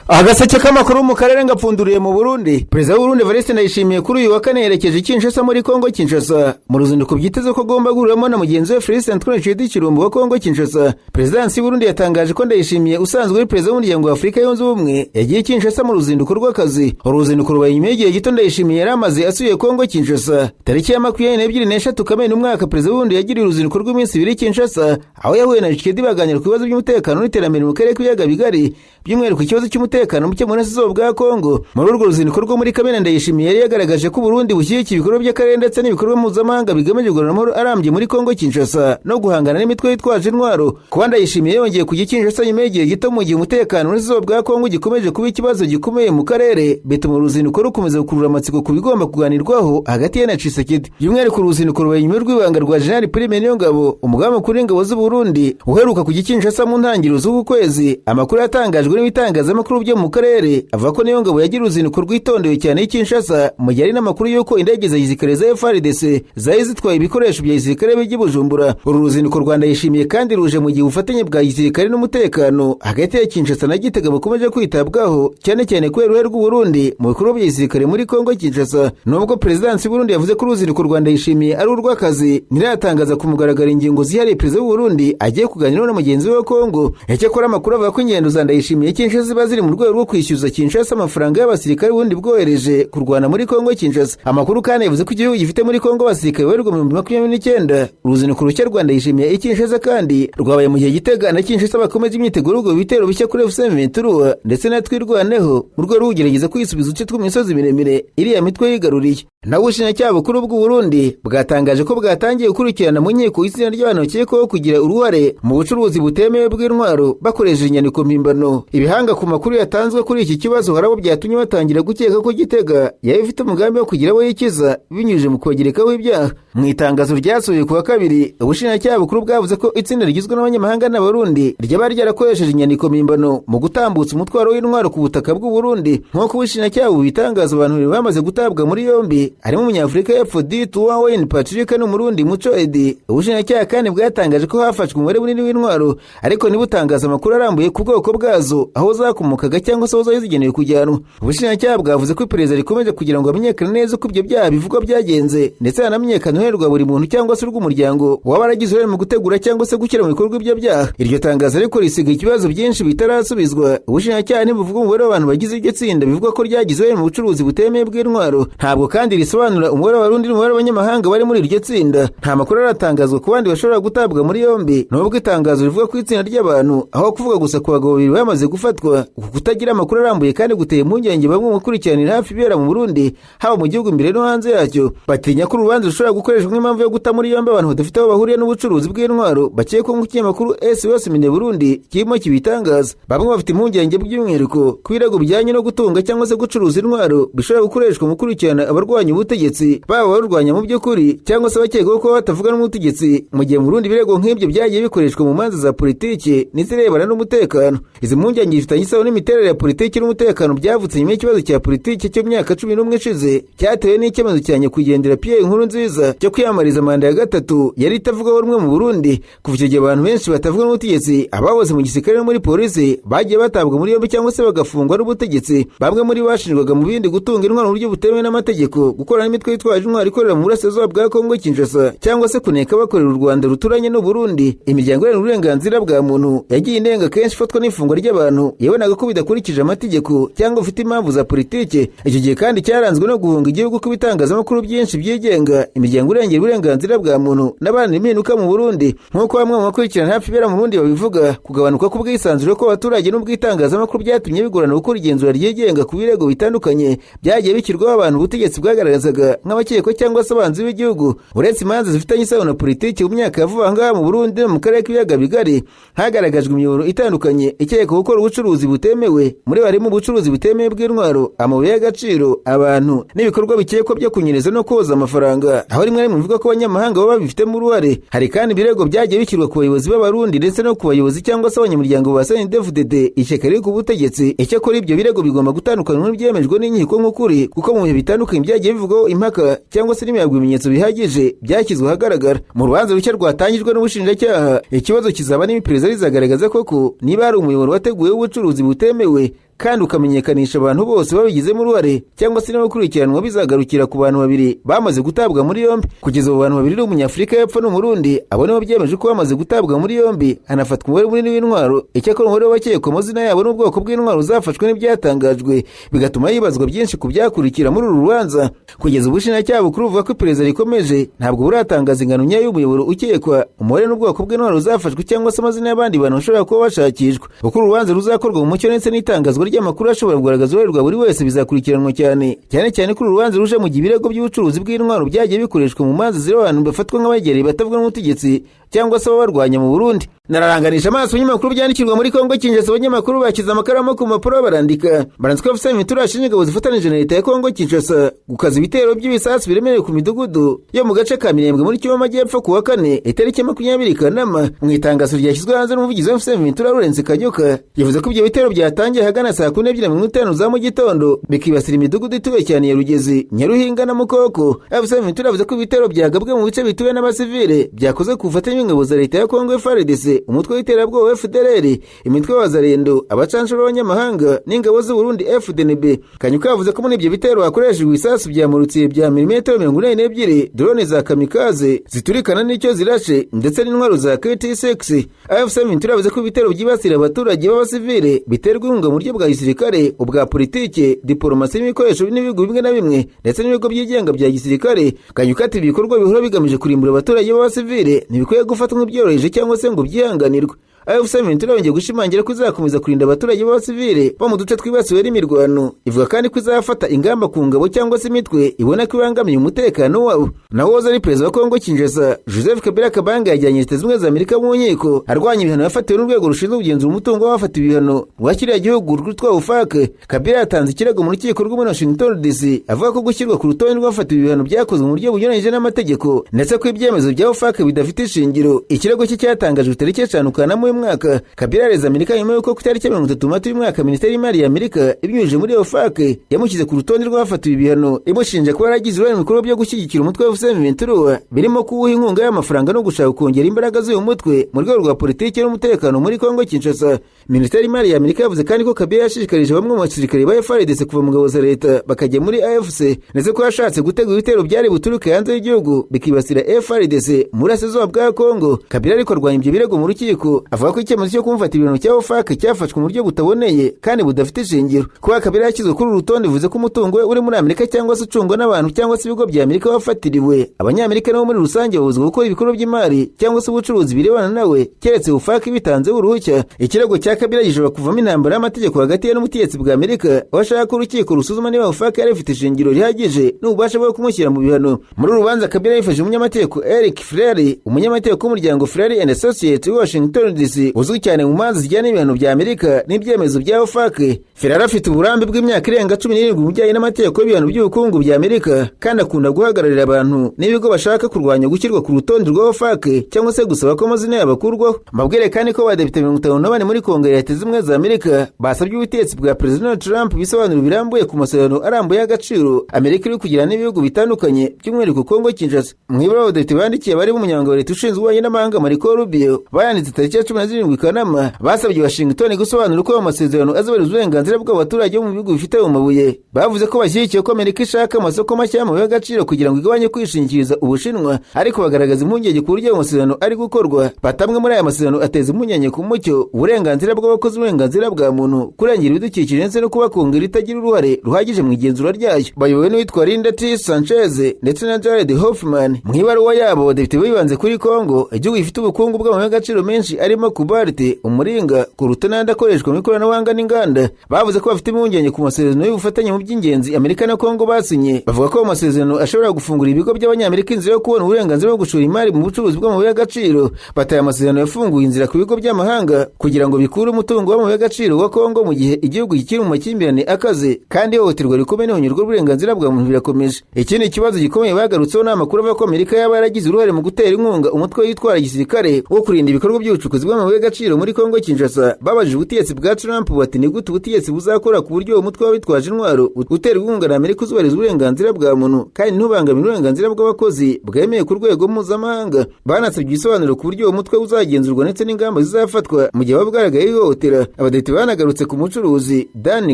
Agaseke k'amakuru mu karere ngapfunduriye mu Burundi. Perezida w'Uburundi Evariste Ndayishimiye kuri uyu wa kane yerekeje Kinshasa muri Kongo Kinshasa, mu ruzinduko byiteze ko agomba guhuriramo na mugenzi we Felix Antoine Tshisekedi Tshilombo wa Kongo Kinshasa. Perezidansi y'Uburundi yatangaje ko Ndayishimiye, usanzwe ari perezida w'Umuryango wa Afurika Yunze Ubumwe, yagiye Kinshasa mu ruzinduko rw'akazi. Uru ruzinduko rubaye nyuma y'igihe gito Ndayishimiye yari amaze asuye Kongo Kinshasa. Tariki ya 23 Kamena umwaka, perezida w'Uburundi yagiriye uruzinduko rw'iminsi 2 Kinshasa, aho yahuye na Tshisekedi baganira ku bibazo by'umutekano n'iterambere mu karere k'ibiyaga bigari, by'umwihariko ikibazo cy'umutekano muke mu burasirazuba bwa Kongo. Muri urwo ruzinduko rwo muri Kamena, Ndayishimiye yari yagaragaje ko Burundi bushyigikiye ibikorwa by'akarere ndetse n'ibikorwa mpuzamahanga bigamije kugarura amahoro arambye muri Kongo Kinshasa no guhangana n'imitwe yitwaje intwaro. Kuba Ndayishimiye yongeye kujya Kinshasa nyuma y'igihe gito, mu gihe umutekano mu burasirazuba bwa Kongo gikomeje kuba ikibazo gikomeye mu karere, bituma uruzinduko rukomeza gukurura amatsiko ku bigomba kuganirwaho hagati ye na Tshisekedi. By'umwihariko, uruzinduko rubaye nyuma y'urwibanga rwa General Prime Niyongabo, umugaba mukuru w'ingabo z'u Burundi, uheruka kujya Kinshasa mu ntangiriro z'uku kwezi. Amakuru yatangajwe n'ibitangazamakuru byo mu karere avuga ko Niyongabo yagira uruzinduko rwitondewe cyane i Kinshasa, mu gihe hari n'amakuru y'uko indege za gisirikare za FARDC zari zitwaye ibikoresho bya gisirikare bijya i Bujumbura. Uru ruzinduko rwa Ndayishimiye kandi ruje mu gihe ubufatanye bwa gisirikare n'umutekano hagati ya Kinshasa na Gitega bukomeje kwitabwaho cyane cyane kubera uruhare rw'u Burundi mu bikorwa bya gisirikare muri Kongo Kinshasa. Nubwo perezidansi y'Uburundi yavuze ko uruzinduko rwa Ndayishimiye ari urw'akazi, ntiratangaza ku mugaragaro ingingo zihariye perezida w'u Burundi agiye kuganiraho na mugenzi we wa Kongo. Icyakora, amakuru avuga ko ingendo za Ndayishimiye Kinshasa ziba ziri mu rwego rwo kwishyuza Kinshasa amafaranga y'abasirikare Burundi bwohereje kurwana muri Kongo Kinshasa. Amakuru kandi yavuze ko igihugu gifite muri Kongo abasirikare babarirwa mu 29,000. Uruzinduko rushya rwa Ndayishimiye i Kinshasa kandi rwabaye mu gihe Gitega na Kinshasa bakomeje imyiteguro y'ubwo bitero bishya kuri AFC M23 ndetse na Twirwaneho, mu rwego rwo kugerageza kwisubiza uduce two mu misozi miremire iriya mitwe yigaruriye. Naho ubushinjacyaha bukuru bw'u Burundi bwatangaje ko bwatangiye gukurikirana mu nkiko itsinda ry'abantu bakekwaho kugira uruhare mu bucuruzi butemewe bw'intwaro bakoresheje inyandiko mpimbano. Ibihanga ku makuru yatanzwe kuri iki kibazo, hari abo byatumye batangira gukeka ko Gitega yaba ifite umugambi wo kugira abo yikiza binyujije mu kubagerekaho ibyaha. Mu itangazo ryasohoye ku wa kabiri, ubushinjacyaha bukuru bwavuze ko itsinda rigizwe n'abanyamahanga n'Abarundi ryaba ryarakoresheje inyandiko mpimbano mu gutambutsa umutwaro w'intwaro ku butaka bw'u Burundi. Nk'uko ubushinjacyaha bubitangaza, abantu babiri bamaze gutabwa muri yombi, harimo Umunyafurika y'Epfo Dituwa Wayne Patrick n'Umurundi Muco Edi. Ubushinjacyaha kandi bwatangaje ko hafashwe umubare munini w'intwaro, ariko ntibutangaze amakuru arambuye ku bwoko bwazo, aho zakomokaga cyangwa se aho zari zigenewe kujyanwa. Ubushinjacyaha bwavuze ko iperereza rikomeje kugira ngo hamenyekane neza uko ibyo byaha bivugwa byagenze, ndetse hanamenyekane uruhare rwa buri muntu cyangwa se urw'umuryango waba waragize uruhare mu gutegura cyangwa se gushyira mu bikorwa ibyo byaha. Iryo tangazo ariko risiga ibibazo byinshi bitarasubizwa. Ubushinjacyaha ntibuvuga umubare w'abantu bagize iryo tsinda bivugwa ko ryagize uruhare mu bucuruzi butemewe bw'intwaro. Ntabwo kandi risobanura umubare w'Abarundi n'umubare w'abanyamahanga bari muri iryo tsinda. Nta makuru aratangazwa ku bandi bashobora gutabwa muri yombi, nubwo itangazo rivuga ku itsinda ry'abantu aho kuvuga gusa ku bagabo babiri bamaze gufatwa. Uku kutagira amakuru arambuye kandi guteye impungenge bamwe mu gukurikiranira hafi ibibera mu Burundi, haba mu gihugu imbere no hanze yacyo. Batinya ko urubanza rushobora gukoreshwa nk'impamvu yo guta muri yombi abantu badafite aho bahuriye n'ubucuruzi bw'intwaro bakekwa, nk'uko ikinyamakuru SOS Media Burundi kirimo kibitangaza. Bamwe bafite impungenge by'umwihariko ko ibirego bijyanye no gutunga cyangwa se gucuruza intwaro bishobora gukoreshwa mu gukurikirana abarwanya ubutegetsi, baba abarwanya mu by'ukuri cyangwa se abakekwaho kuba batavuga n'ubutegetsi, mu gihe mu Burundi ibirego nk'ibyo byagiye bikoreshwa mu manza za politiki n'izirebana n'umutekano. Izi mpungenge zifitanye isano n'imiterere ya politiki n'umutekano byavutse nyuma y'ikibazo cya politiki cyo mu myaka 11 ishize, cyatewe n'icyemezo cya nyakwigendera Pierre Nkurunziza cyo kwiyamamariza manda ya gatatu yari itavugwaho rumwe mu Burundi. Kuva icyo gihe, abantu benshi batavuga n'ubutegetsi, abahoze mu gisirikare no muri polisi, bagiye batabwa muri yombi cyangwa se bagafungwa n'ubutegetsi. Bamwe muri bo bashinjwaga mu bindi gutunga intwaro mu buryo butemewe n'amategeko, gukorana n'imitwe yitwaje intwaro ikorera mu burasirazuba bwa Kongo Kinshasa, cyangwa se kuneka bakorera u Rwanda ruturanye n'u Burundi. Imiryango iharanira uburenganzira bwa muntu yagiye inenga kenshi ifatwa n'ifungwa ry'abantu yabonaga ko bidakurikije amategeko cyangwa bafite impamvu za politiki. Icyo gihe kandi cyaranzwe no guhunga igihugu kw'ibitangazamakuru byinshi byigenga, imiryango irengera uburenganzira bwa muntu n'abaharanira impinduka mu Burundi. Nk'uko bamwe mu bakurikirana hafi ibibera mu Burundi babivuga, kugabanuka k'ubwisanzure kw'abaturage n'ubw'itangazamakuru byatumye bigorana gukora igenzura ryigenga ku birego bitandukanye byagiye bishyirwaho abantu ubutegetsi bwagaragazaga nk'abakekwa cyangwa se abanzi b'igihugu. Uretse imanza zifitanye isano na politiki, mu myaka ya vuba ngaha mu Burundi no mu karere k'ibiyaga bigari hagaragajwe imiyoboro itandukanye ikekwa gukora ubucuruzi butemewe. Muri harimo ubucuruzi butemewe bw'intwaro, amabuye y'agaciro, abantu n'ibikorwa bikekwa byo kunyereza no koza amafaranga, aho rimwe na rimwe bivuga ko abanyamahanga baba babifitemo uruhare. Hari kandi ibirego byagiye bishyirwa ku bayobozi b'Abarundi ndetse no ku bayobozi cyangwa se abanyamuryango ba CNDD-FDD, ishyaka riri ku butegetsi. Icyakora, ibyo birego bigomba gutandukanywa n'ibyemejwe n'inkiko nk'ukuri, kuko mu bihe bitandukanye byagiye bivugwaho impaka cyangwa se ntibihabwe ibimenyetso bihagije byashyizwe ahagaragara. Mu rubanza rushya rwatangijwe n'ubushinjacyaha, ikibazo kizaba niba iperereza rizagaragaza koko niba hari umuyoboro wateguwe w'ubucuruzi butemewe. Kandi ukamenyekanisha abantu bose babigizemo uruhare, cyangwa se n'abakurikiranwa bizagarukira ku bantu babiri bamaze gutabwa muri yombi. Kugeza ubu bantu babiri, Umunyafurika y'Epfo n'Umurundi, abo nibo byemeje ko bamaze gutabwa muri yombi, hanafatwa umubare munini w'intwaro. Icyakora umubare w'abakekwa, amazina yabo n'ubwoko bw'intwaro zafashwe n'ibyatangajwe, bigatuma hibazwa byinshi ku byakurikira muri uru rubanza. Kugeza ubushinjacyaha bukuru buvuga ko iperereza rikomeje, ntabwo buratangaza ingano nyayo y'umuyoboro ukekwa, umubare n'ubwoko bw'intwaro zafashwe, cyangwa se amazina y'abandi bantu bashobora kuba bashakishwa. Uko urubanza ruzakorwa mu mucyo ndetse n'itangazwa ry'amakuru ashobora kugaragaza uruhare rwa buri wese bizakurikiranwa cyane, cyane cyane ko uru rubanza ruje mu gihe ibirego by'ubucuruzi bw'intwaro byagiye bikoreshwa mu manza ziriho abantu bafatwa nk'abegereye batavuga n'ubutegetsi cyangwa se ababarwanya mu Burundi. Nararanganisha amaso ibinyamakuru byandikirwa muri Kongo Kinshasa. Abanyamakuru bashyize amakaramu ku mpapuro barandika, barandika ko AFC M23 ashinja ingabo zifatanije na leta ya Kongo Kinshasa gukaza ibitero by'ibisasu biremereye ku midugudu yo mu gace ka Minembwe muri Kivu Amajyepfo ku wa kane, itariki 20 Kanama. Mu itangazo ryashyizwe hanze n'umuvugizi wa AFC M23, Lawrence Kanyuka, yavuze ko ibyo bitero byatangiye ahagana saa 12:50 za mu gitondo, bikibasira imidugudu ituwe cyane ya Rugezi, Nyaruhinga na Mukoko. AFC M23 yavuze ko ibitero byagabwe mu bice bituwe n'abasivile byakozwe ku bufatanye bw'ingabo za leta ya Kongo FARDC, umutwe w'iterabwoba FDLR, imitwe y'Abazarendo, abacanshuro b'abanyamahanga n'ingabo z'u Burundi FDNB. Kanyuka yavuze ko muri ibyo bitero hakoreshejwe ibisasu bya morutiye bya milimetero 42, drone za kamikaze ziturikana n'icyo zirashe, ndetse n'intwaro za KT6. AFC M23 yavuze ko ibitero byibasira abaturage b'abasivile biterwa inkunga mu buryo bwa gisirikare, ubwa politike, diporomasi n'ibikoresho n'ibihugu bimwe na bimwe ndetse n'ibigo byigenga bya gisirikare. Kanyuka ati: "Ibikorwa bihora bigamije kurimbura abaturage b'abasivile ntibikwiye gufatwa nk'ibyoroheje cyangwa se ngo byihanganirwe." AFC M23 yongeye gushimangira ko izakomeza kurinda abaturage b'abasivile bo mu duce twibasiwe n'imirwano. Ivuga kandi ko izafata ingamba ku ngabo cyangwa se imitwe ibona ko ibangamiye umutekano wabo. Naho uwahoze ari perezida wa Kongo Kinshasa, Joseph Kabila Kabange, yajyanye Leta Zunze Ubumwe za Amerika mu nkiko arwanya ibihano yafatiwe n'urwego rushinzwe kugenzura umutungo w'abafatiwe ibihano rwa kiriya gihugu rwitwa OFAC. Kabila yatanze ikirego mu rukiko rwo muri Washington DC, avuga ko gushyirwa ku rutonde rw'abafatiwe ibihano byakozwe mu buryo bunyuranyije n'amategeko, ndetse ko ibyemezo bya OFAC bidafite ishingiro. Ikirego cye cyatangajwe tariki 5 Kanama uyu mwaka. Kabila yareze Amerika nyuma y'uko ku itariki 30 Mata uyu mwaka Minisiteri y'Imari ya Amerika ibinyujije muri OFAC yamushyize ku rutonde rw'abafatiwe ibihano, imushinja kuba yaragize uruhare mu bikorwa byo gushyigikira umutwe wa AFC M23, birimo kuwuha inkunga y'amafaranga no gushaka kongera imbaraga z'uyu mutwe mu rwego rwa politiki n'umutekano muri Kongo Kinshasa. Minisiteri y'Imari ya Amerika yavuze kandi ko Kabila yashishikarije bamwe mu basirikare ba FARDC kuva mu ngabo za leta bakajya muri AFC, ndetse ko yashatse gutegura ibitero byari buturuke hanze y'igihugu bikibasira FARDC mu burasirazuba bwa Kongo. Kabila ariko arwanya ibyo birego mu rukiko, avuga ko icyemezo cyo kumufata ibihano cya OFAC cyafashwe mu buryo butaboneye kandi budafite ishingiro. Kuba Kabila yashyizwe kuri uru rutonde bivuze ko umutungo we uri muri Amerika cyangwa se ucungwa n'abantu cyangwa se ibigo bya Amerika wafatiriwe. Abanyamerika nabo muri rusange babuzwa gukora ibikorwa by'imari cyangwa se ubucuruzi birebana nawe, keretse OFAC bitanzeho uruhushya. Ikirego cya Kabila gishobora kuvamo intambara y'amategeko hagati ye n'ubutegetsi bwa Amerika, aho ashaka ko urukiko rusuzuma niba OFAC yari ifite ishingiro rihagije n'ububasha bwo kumushyira mu bihano. Muri uru rubanza Kabila yifashishije umunyamategeko Eric Fleury, umunyamategeko w'umuryango Fleury and Associates w'i Washington DC, uzwi cyane mu manza zijyana n'ibihano bya Amerika n'ibyemezo bya OFAC. Fleury afite uburambe bw'imyaka irenga 17 mu bijyanye n'amategeko y'ibihano by'ubukungu bya Amerika, kandi akunda guhagararira abantu n'ibigo bashaka kurwanya gushyirwa ku rutonde rwa OFAC cyangwa se gusaba ko amazina yabo akurwaho. Mbabwire kandi ko abadepite 54 muri Kongere ya Leta Zunze Ubumwe za Amerika basabye ubutegetsi bwa Perezida Donald Trump ibisobanuro birambuye ku masezerano arambuye y'agaciro Amerika iri kugirana n'ibihugu bitandukanye, by'umwihariko Kongo Kinshasa. Mu ibaruwa abadepite bandikiye abari b'umunyamabanga wa leta ushinzwe ububanyi n'amahanga, Marco Rubio, bayanditse tariki ya 17 Kanama, basabye Washington gusobanura uko ayo masezerano azubahiriza uburenganzira bw'abaturage bo mu bihugu bifite ayo mabuye. Bavuze ko bashyigikiye ko Amerika ishaka amasoko mashya y'amabuye y'agaciro kugira ngo igabanye kwishingikiriza Ubushinwa, ariko bagaragaza impungenge ku buryo ayo masezerano ari gukorwa. Batamwe muri aya masezerano ateza impungenge ku mucyo, uburenganzira bw'abakozi, uburenganzira bwa muntu, kurengera ibidukikije, ndetse no kuba Kongere itagira uruhare ruhagije mu igenzura ryayo. Bayobowe n'uwitwa Linda T Sanchez ndetse na Jared Hoffman. Mu ibaruwa yabo, abadepite bibanze kuri Kongo, igihugu gifite ubukungu bw'amabuye y'agaciro menshi arimo cobalt, umuringa, coltan n'andi akoreshwa mu ikoranabuhanga n'inganda. Bavuze ko bafite impungenge ku masezerano y'ubufatanye mu by'ingenzi Amerika na Kongo basinye, bavuga ko ayo masezerano ashobora gufungura ibigo by'Abanyamerika inzira yo kubona uburenganzira bwo gushora imari mu bucuruzi bw'amabuye y'agaciro. Bataye amasezerano yafunguye inzira ku bigo by'amahanga kugira ngo bikure umutungo w'amabuye y'agaciro wa Kongo mu gihe igihugu kikiri mu makimbirane akaze, kandi ihohoterwa rikomeye n'ihonyorwa ry'uburenganzira bwa muntu birakomeje. Ikindi kibazo gikomeye bagarutseho ni amakuru avuga ko Amerika yaba yaragize uruhare mu gutera inkunga umutwe witwara gisirikare wo kurinda ibikorwa by'ubucukuzi bw'amabuye y'agaciro muri Kongo Kinshasa. Babajije ubutegetsi bwa Trump bati: "Ni gute ubutegetsi ubutegetsi buzakora ku buryo uwo mutwe w'abitwaje intwaro uterwa inkunga na Amerika uzubahiriza uburenganzira bwa muntu kandi ntubangamire uburenganzira bw'abakozi bwemewe ku rwego mpuzamahanga. Banasabye ibisobanuro ku buryo uwo mutwe uzagenzurwa ndetse n'ingamba zizafatwa mu gihe waba ugaragaye ihohotera. Abadepite banagarutse ku mucuruzi Dan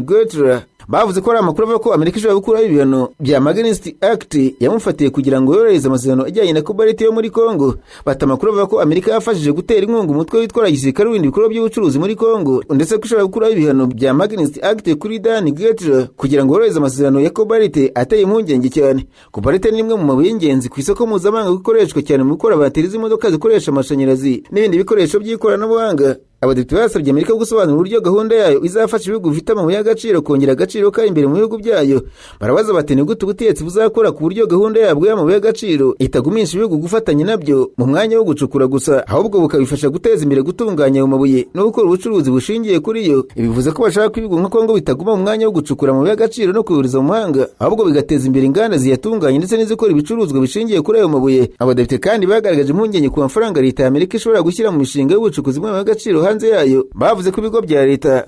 Gertler. Bavuze ko ari amakuru avuga ko Amerika ishobora gukuraho ibihano bya Magnitsky Act yamufatiye kugira ngo yorohereze amasezerano ajyanye na kobalite yo muri Congo. Bata amakuru avuga ko Amerika yafashije gutera inkunga umutwe witwara gisirikare w'ibindi bikorwa by'ubucuruzi muri Congo, ndetse ko ishobora gukuraho ibihano bya Magnitsky Act kuri Dan Gertler kugira ngo yorohereze amasezerano ya kobalite ateye impungenge cyane. Kobalite ni imwe mu mabuye y'ingenzi ku isoko mpuzamahanga, ikoreshwa cyane mu gukora bateri z'imodoka zikoresha amashanyarazi n'ibindi bikoresho by'ikoranabuhanga. Abadepite basabye Amerika gusobanura uburyo gahunda yayo izafasha ibihugu bifite amabuye y'agaciro kongera agaciro kayo imbere mu bihugu byayo. Barabaza bati: ni gute ubutegetsi buzakora ku buryo gahunda yabwo y'amabuye y'agaciro itagumisha ibihugu gufatanya nabyo mu mwanya wo gucukura gusa, ahubwo bukabifasha guteza imbere gutunganya ayo mabuye no gukora ubucuruzi bushingiye kuri yo? Ibi bivuze ko bashaka ko ibihugu nka Kongo bitaguma mu mwanya wo gucukura amabuye y'agaciro no kuyohereza mu mahanga, ahubwo bigateza imbere inganda ziyatunganya ndetse n'izikora ibicuruzwa bishingiye kuri ayo mabuye. Abadepite kandi bagaragaje impungenge ku mafaranga leta ya Amerika ishobora gushyira mu mishinga y'ubucukuzi bw'amabuye y'agaciro hanze yayo. Bavuze ko ibigo bya leta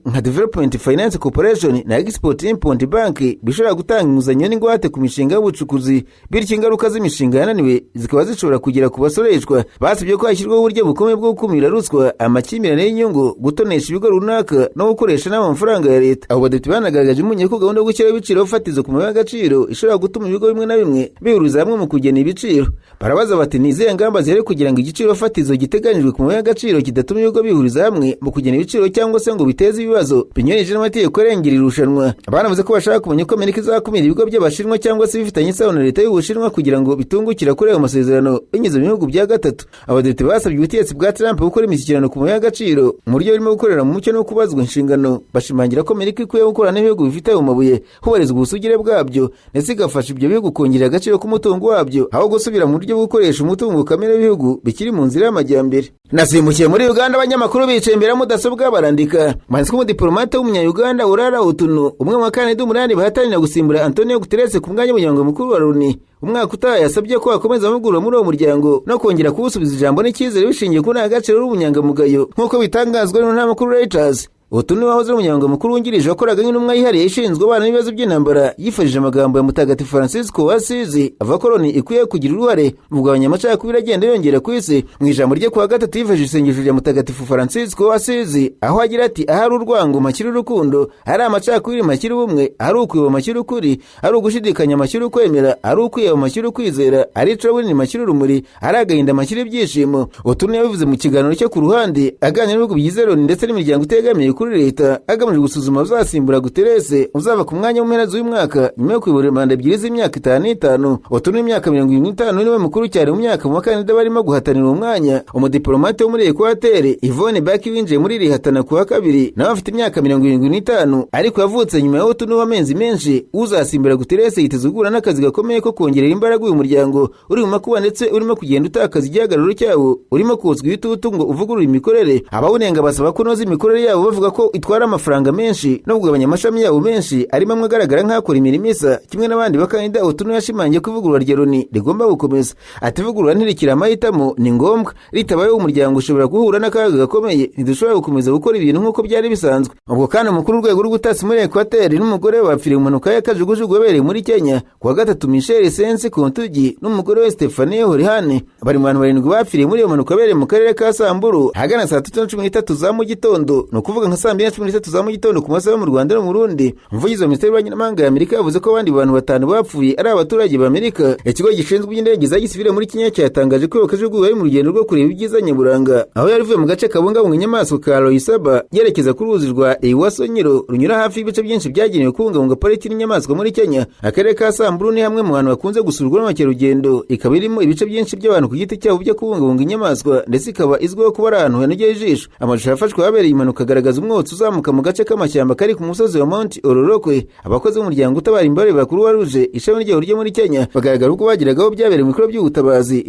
nka Development Finance Corporation na Export Import Bank bishobora gutanga inguzanyo n'ingwate ku mishinga y'ubucukuzi, bityo ingaruka z'imishinga yananiwe zikaba zishobora kugera ku basoreshwa. Basabye ko hashyirwaho uburyo bukomeye bwo gukumira ruswa, amakimbirane y'inyungu, gutonesha ibigo runaka no gukoresha nabi amafaranga ya leta. Abo badepite banagaragaje impungenge ko gahunda yo gushyiraho ibiciro fatizo ku mabuye y'agaciro ishobora gutuma ibigo bimwe na bimwe bihuriza hamwe mu kugena ibiciro. Barabaza bati: ni izihe ngamba zihari kugira ngo igiciro fatizo giteganyijwe ku mabuye y'agaciro kidatuma ibigo bihuriza hamwe mu kugena ibiciro cyangwa se ngo biteze ibibazo binyuranyije n'amategeko arengera irushanwa? Banavuze ko bashaka kumenya uko Amerika izakumira ibigo by'Abashinwa cyangwa se bifitanye isano na leta y'Ubushinwa kugira ngo bitungukira kuri ayo masezerano binyuze mu bihugu bya gatatu. Abadepite basabye ubutegetsi bwa Trump gukora imishyikirano ku mabuye y'agaciro mu buryo burimo gukorera mu mucyo no kubazwa inshingano. Bashimangira ko Amerika ikwiye gukorana n'ibihugu bifite ayo mabuye hubahirizwa ubusugire bwabyo, ndetse igafasha ibyo bihugu kongera agaciro k'umutungo wabyo aho gusubira mu buryo bwo gukoresha umutungo kamere w'ibihugu bikiri mu nzira y'amajyambere. Nasimbukiye muri Uganda, abanyamakuru bicaye imbere ya mudasobwa barandika. Manzi w'umudiplomate w'umunya-Uganda Olara Otunu, umwe mu bakandida 8 bahatanira gusimbura Antonio Guterres ku mwanya w'umunyamabanga mukuru wa Loni umwaka utaha, yasabye ko hakomeza amavugurura muri uwo muryango no kongera kuwusubiza ijambo n'icyizere bishingiye ku ndangagaciro n'ubunyangamugayo, nk'uko bitangazwa n'intamakuru Reuters. Otunu wahoze ari umunyamabanga mukuru wungirije wakoraga nk'intumwa yihariye ishinzwe abana n'ibibazo by'intambara, yifashishije amagambo ya Mutagatifu Francisco wa Asizi avuga ko Loni ikwiye kugira uruhare mu kugabanya amacakubiri agenda yongera ku isi. Mu ijambo rye kuwa gatatu yifashishije isengesho rya Mutagatifu Francisco wa Asizi, aho agira ati: ahari urwango mpashyira urukundo, ahari amacakubiri mpashyira ubumwe, ahari ukwiba mpashyira ukuri, ahari ugushidikanya mpashyira ukwemera, ahari ukwiheba mpashyira ukwizera, ahari icuraburindi mpashyira urumuri, ahari agahinda mpashyira ibyishimo. Otunu yabivuze mu kiganiro cyo ku ruhande aganira n'ibihugu bigize Loni ndetse n'imiryango itegamiye kuri leta, agamije gusuzuma uzasimbura Guterres uzava ku mwanya w'impera z'uyu mwaka nyuma yo kuyobora manda ebyiri z'imyaka 5 n'itanu. Otunu w'imyaka 75 niwe mukuru cyane mu myaka mu bakandida barimo guhatanira uwo mwanya. Umudiplomate wo muri Ekwateri Yvonne Baki winjiye muri iri hatana ku wa kabiri nawe afite imyaka 75, ariko yavutse nyuma ya Otunu w'amezi menshi. Uzasimbura Guterres yiteze guhura n'akazi gakomeye ko kongerera imbaraga uyu muryango uri mu makuba ndetse urimo kugenda utakaza igihagararo cyawo, urimo kotswa igitutu ngo uvugurure imikorere. Abawunenga basaba kunoza imikorere yabo, bavuga ko itwara amafaranga menshi no kugabanya amashami yabo menshi arimo amwe agaragara nk'akora imirimo isa. Kimwe n'abandi bakandida, Otunu yashimangiye ko ivugurura rya Loni rigomba gukomeza. Ati: ivugurura ntirikiri amahitamo, ni ngombwa. Ritabayeho umuryango ushobora guhura n'akaga gakomeye. Ntidushobora gukomeza gukora ibintu nk'uko byari bisanzwe. Ubwo kandi umukuru w'urwego rw'ubutasi muri Ekwateri n'umugore we bapfiriye mu mpanuka y'akajugujugu yabereye muri Kenya kuwa gatatu. Michel Sensi Kontugi n'umugore we Stephanie Horihane bari mu bantu 7 bapfiriye muri iyo mpanuka yabereye mu karere ka Samburu ahagana saa 3:13 za mu gitondo, ni ukuvuga nka saa 2:13 za mu gitondo ku masaha yo mu Rwanda no mu Burundi. Umuvugizi wa Minisiteri y'Ububanyi n'Amahanga ya Amerika yavuze ko abandi bantu 5 bapfuye ari abaturage ba Amerika. Ikigo gishinzwe iby'indege za gisivile muri Kenya cyatangaje ko iyo kajugujugu yari mu rugendo rwo kureba ibyiza nyaburanga, aho yari ivuye mu gace kabungabunga inyamaswa ka Loisaba yerekeza ku ruzi rwa Ewaso Nyiro runyura hafi y'ibice byinshi byagenewe kubungabunga pariki n'inyamaswa muri Kenya. Akarere ka Samburu ni hamwe mu hantu hakunze gusurwa n'abakerarugendo, ikaba irimo ibice byinshi by'abantu ku giti cyabo byo kubungabunga inyamaswa, ndetse ikaba izwiho kuba ari ahantu hanogeye ijisho. Amashusho yafashwe ahabereye impanuka agaragaza umwotsi uzamuka mu gace k'amashyamba kari ku musozi wa Mount Ololokwe. Abakozi b'umuryango utabara imbabare ba Croix Rouge ishami ryawo ryo muri Kenya bagaragara ubwo bageragaho byabereye mu bikorwa by'ubutabazi,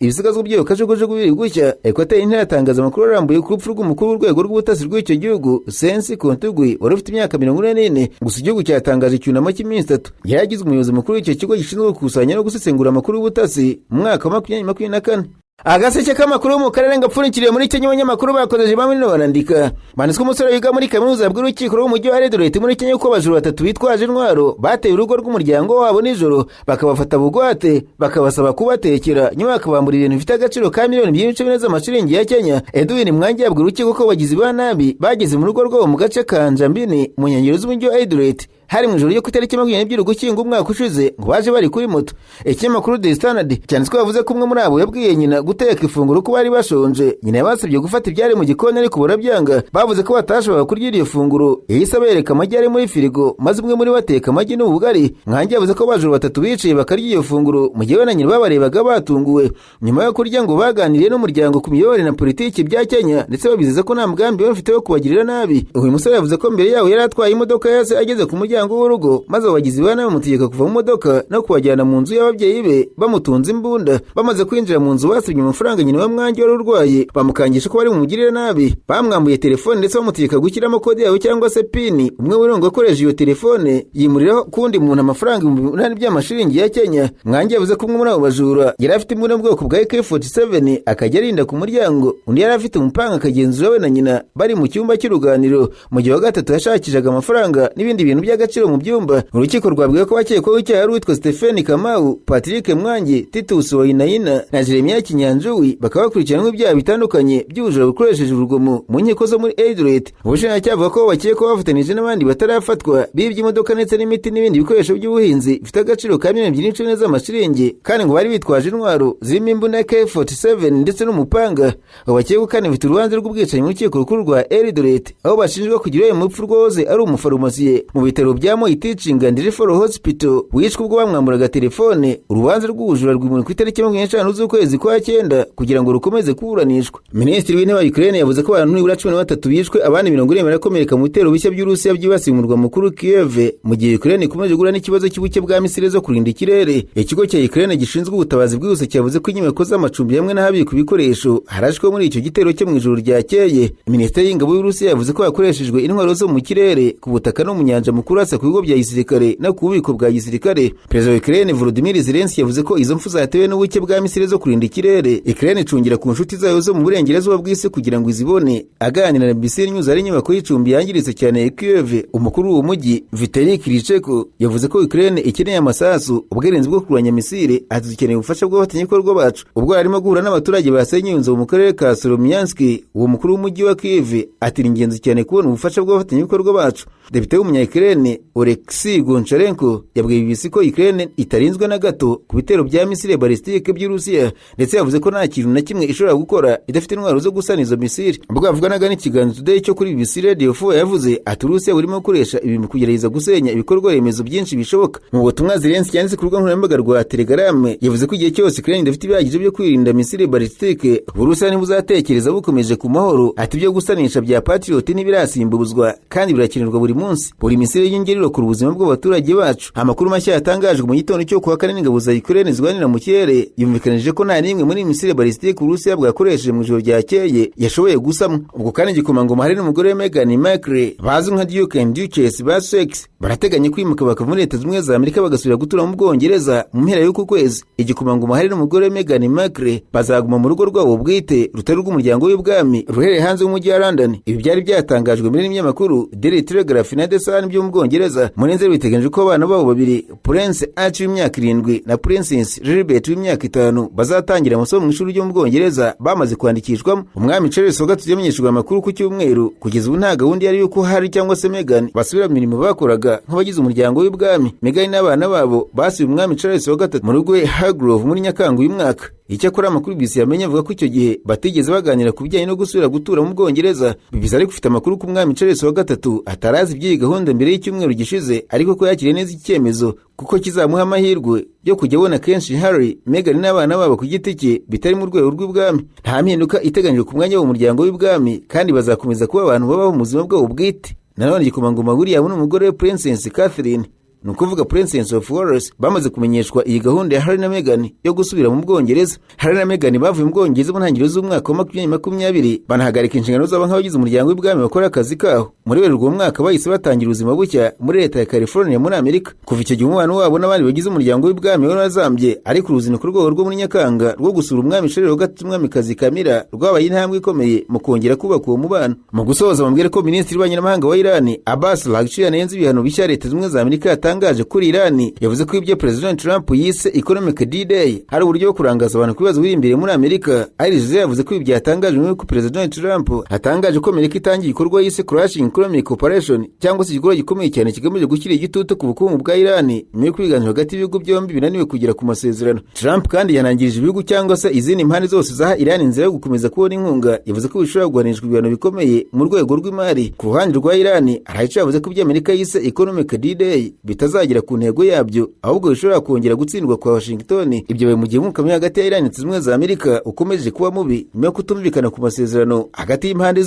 ibisigazwa by'iyo kajugujugu biri gushya. Ekwateri ntiratangaza amakuru arambuye ku rupfu rw'umukuru w'urwego rw'ubutasi rw'icyo gihugu Sensi Kontugwi wari ufite imyaka 44. Gusa igihugu cyatangaje icyunamo cy'iminsi 3. Yari agizwe umuyobozi mukuru w'icyo kigo gishinzwe gukusanya no gusesengura amakuru y'ubutasi mu mwaka wa 2024. Agaseke k'amakuru mu karere ngapfundikiriye muri Kenya. Abanyamakuru bakozeje bamwe barandika banditswe umusore wiga muri kaminuza bw'urukiko rw'umujyi wa Eldoret muri Kenya ko abajura batatu bitwaje intwaro bateye urugo rw'umuryango wabo nijoro, bakabafata bugwate, bakabasaba kubatekera, nyuma bakabambura ibintu bifite agaciro ka 2.4 miliyoni z'amashiringi ya Kenya. Edwin Mwangi yabwira urukiko ko bagizi ba nabi bageze mu rugo rwabo mu gace ka Njambini mu nkengero z'umujyi wa Eldoret, hari mu ijoro ryo ku itariki 22 Ugushyingo umwaka ushize, ngo baje bari kuri moto. Ikinyamakuru The Standard cyanditswe bavuze ko umwe muri abo yabwiye nyina guteka ifunguro ko bari bashonje. Nyina yabasabye gufata ibyari mu gikoni, ariko barabyanga. Bavuze ko batashoboraga kurya iryo funguro. Yahise abereka amagi ari muri firigo, maze umwe muri bo ateka amagi n'ubugari. Mwangi yavuze ko abajura batatu bicaye bakarya iyo funguro mu gihe we na nyina babarebaga batunguwe. Nyuma yo kurya, ngo baganiriye n'umuryango ku miyoborere na politiki bya Kenya, ndetse babizeza ko nta mugambi bafite wo kubagirira nabi. Uyu musore yavuze ko mbere yaho yari atwaye imodoka ya se ageze ku muryango w'urugo, maze abo bagizi ba nabi bamutegeka kuva mu modoka no kubajyana mu nzu y'ababyeyi be bamutunze imbunda. Bamaze kwinjira mu nzu, basibye amafaranga nyina wa Mwangi wari urwaye, bamukangisha ko bari bumugirire nabi. Bamwambuye telefone ndetse bamutegeka gushyiramo kode yawe cyangwa se PIN. Umwe muri ngo akoresha iyo telefone yimuriraho kundi muntu amafaranga 8000 by'amashiringi ya Kenya. Mwangi yavuze ko umwe muri abo bajura yari afite imbunda mu bwoko bwa AK-47, akajya arinda ku muryango, undi yari afite umupanga akagenzura we na nyina bari mu cyumba cy'uruganiriro, mu gihe wa gatatu yashakishaga amafaranga n'ibindi bintu by'agaciro mu byumba. Urukiko rwabwiye ko bakekwaho icyaha ari uwitwa Stephen Kamau, Patrick Mwangi, Titus Wainaina na Jeremiah Kinyanjui, bakaba bakurikiranyweho ibyaha bitandukanye by'ubujura bukoresheje urugomo mu nkiko zo muri Eldoret. Ubushinjacyaha buvuga ko bakekwaho bafatanije n'abandi batarafatwa bibye imodoka ndetse n'imiti n'ibindi bikoresho by'ubuhinzi bifite agaciro ka 2.4 miliyoni z'amashiringi, kandi ngo bari bitwaje intwaro zirimo imbunda ya AK-47 ndetse n'umupanga. Abo bakekwa kandi bafite urubanza rw'ubwicanyi mu rukiko rukuru rwa Eldoret, aho bashinjwa kugira uruhare mu rupfu rw'uwahoze ari umufarumasiye mu bitaro bya Moi Teaching and Referral Hospital, wishwe ubwo bamwamburaga telefone. Urubanza rw'ubujura rwimuriwe ku itariki 25 z'ukwezi kwa cyenda kugira ngo rukomeze kuburanishwa. Minisitiri w'Intebe wa Ukraine yavuze ko abantu nibura 13 bishwe, abandi 40 barakomereka mu bitero bishya by'Urusiya byibasiye umurwa mukuru Kiev, mu gihe Ukraine ikomeje guhura n'ikibazo cy'ubuke bwa misile zo kurinda ikirere. Ikigo cya Ukraine gishinzwe ubutabazi bwihuse cyavuze ko inyubako z'amacumbi hamwe n'ahabikwa ibikoresho harashwe muri icyo gitero cyo mu ijoro ryakeye. Minisiteri y'Ingabo y'Urusiya yavuze ko hakoreshejwe intwaro zo mu kirere, ku butaka no mu nyanja mu kurasa ku bigo bya gisirikare no ku bubiko bwa gisirikare. Perezida wa Ukraine Volodymyr Zelensky yavuze ko izo mfu zatewe n'ubuke bwa misile zo kurinda ikirere. Ukraine icungira ku nshuti zayo zo mu burengerazuba bw'isi kugira ngo izibone. Aganira na BBC News ari inyubako y'icumbi yangiritse cyane ya Kiev, umukuru w'uwo mujyi Vitali Klitschko yavuze ko Ukraine ikeneye amasasu, ubwirinzi bwo kurwanya misile. Ati: "Dukeneye ubufasha bw'abafatanyabikorwa bacu." Ubwo arimo guhura n'abaturage basenye inzu mu karere ka Solomiansk, uwo mukuru w'umujyi wa Kiev ati: "Ni ingenzi cyane kubona ubufasha bw'abafatanyabikorwa bacu." Depite w'umunya-Ukraine Oleksiy Goncharenko yabwiye BBC ko Ukraine itarinzwe na gato ku bitero bya misile balistike by'Urusiya, ndetse yavuze ko nta kintu na kimwe ishobora gukora idafite intwaro zo gusana izo misile. Ubwo yavuganaga n'ikiganiro Today cyo kuri BBC Radio 4, yavuze ati: "Urusiya burimo gukoresha ibi mu kugerageza gusenya ibikorwa remezo byinshi bishoboka." Mu butumwa Zelensky yanditse ku rubuga nkoranyambaga rwa Telegram, yavuze ko igihe cyose Ukraine idafite ibihagije byo kwirinda misile balistike, Uburusiya ntibuzatekereza bukomeje ku mahoro. Ati: "Ibyo gusanisha bya Patriot ntibirasimbuzwa kandi birakenerwa buri munsi. Buri misile y'inyongera irokora ubuzima bw'abaturage bacu." Amakuru mashya yatangajwe mu gitondo cyo kuwa kane n'ingabo za Ukraine zirwanira mu kirere yumvikanije ko nta n'imwe muri misile balistike Uburusiya bwakoresheje mu ijoro ryakeye yashoboye gusamwa. Ubwo kandi igikomangoma hari n'umugore we Meghan Markle, bazwi nka Duke and Duchess ba Sussex, barateganya kwimuka bakava muri Leta Zunze Ubumwe za Amerika bagasubira gutura mu Bwongereza mu mpera y'uku kwezi. Igikomangoma hari n'umugore we Meghan Markle bazaguma mu rugo rwabo bwite rutari urw'umuryango w'ibwami, ruherereye hanze y'umujyi wa London. Ibi byari byatangajwe muri n'ibinyamakuru Daily Telegraph na The Sun byo mu Bwongereza. Muri Nzeri biteganyijwe ko abana babo babiri, Prince Archie w'imyaka 7 na Princess Lilibet w'imyaka 5, bazatangira amasomo mu ishuri ryo mu Bwongereza bamaze kwandikishwamo. Umwami Charles wa Gatatu yamenyeshejwe amakuru ku cyumweru. Kugeza ubu nta gahunda yari yuko Harry cyangwa se Meghan basubira mu mirimo bakoraga nk'abagize umuryango w'ibwami. Meghan n'abana babo basuye umwami Charles wa Gatatu mu rugo Highgrove muri Nyakanga uyu mwaka. Icyakora amakuru BBC yamenye avuga ko icyo gihe batigeze baganira ku bijyanye no gusubira gutura mu Bwongereza. BBC ariko ufite amakuru ko umwami Charles wa Gatatu atarazi iby'iyi gahunda mbere y'icyumweru gishize, ariko ko yakiriye neza iki cyemezo kuko kizamuha amahirwe yo kujya abona kenshi Harry, Meghan n'abana babo ku giti cye bitari mu rwego rw'ibwami. Nta mpinduka iteganyijwe ku mwanya w'umuryango w'ibwami, kandi bazakomeza kuba abantu babaho mu buzima bwabo bwite. Nanone igikomangoma William n'umugore we Princess Catherine Ni ukuvuga Princess of Wales, bamaze kumenyeshwa iyi gahunda ya Harry na Meghan yo gusubira mu Bwongereza. Harry na Meghan bavuye mu Bwongereza mu ntangiriro z'umwaka wa 2020, banahagarika inshingano zabo nk'abagize umuryango w'ibwami bakora akazi kaho. Muri Werurwe uwo mwaka bahise batangira ubuzima bushya muri leta ya California muri Amerika. Kuva icyo gihe umubano wabo n'abandi bagize umuryango w'ibwami wari warazambye, ariko uruzinduko rwabo rwo muri Nyakanga rwo gusura Umwami Charles wa III, Umwamikazi Camilla, rwabaye intambwe ikomeye mu kongera kubaka uwo mubano. Mu gusoza, bambwire ko Minisitiri w'Ububanyi n'Amahanga wa Irani, Abbas Araghchi, yanenze ibihano bishya Leta Zunze Ubumwe za Amerika yatangaje kuri Irani. Yavuze ko ibyo President Trump yise Economic D-Day hari uburyo bwo kurangaza abantu ku bibazo biri imbere muri Amerika. Al yavuze ko ibi byatangajwe nyuma y'uko President Trump atangaje ko Amerika itangiye igikorwa yise Crushing Economic Operation, cyangwa se igikorwa gikomeye cyane kigamije gushyira igitutu ku bukungu bwa Irani, nyuma yo ibiganiro hagati y'ibihugu byombi binaniwe kugera ku masezerano. Trump kandi yanangirije ibihugu cyangwa se izindi mpande zose zaha Irani inzira yo gukomeza kubona inkunga. Yavuze ko bishobora guhanishwa ibihano bikomeye mu rwego rw'imari. Ku ruhande rwa Irani, Araghchi yavuze ko ibyo Amerika yise Economic D-Day bitazagera ku ntego yabyo, ahubwo bishobora kongera gutsindwa kwa Washington. Ibyo bibaye mu gihe umwuka mubi hagati ya Irani na Leta Zunze Ubumwe za Amerika ukomeje kuba mubi nyuma yo kutumvikana ku masezerano hagati y'impande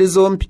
zombi.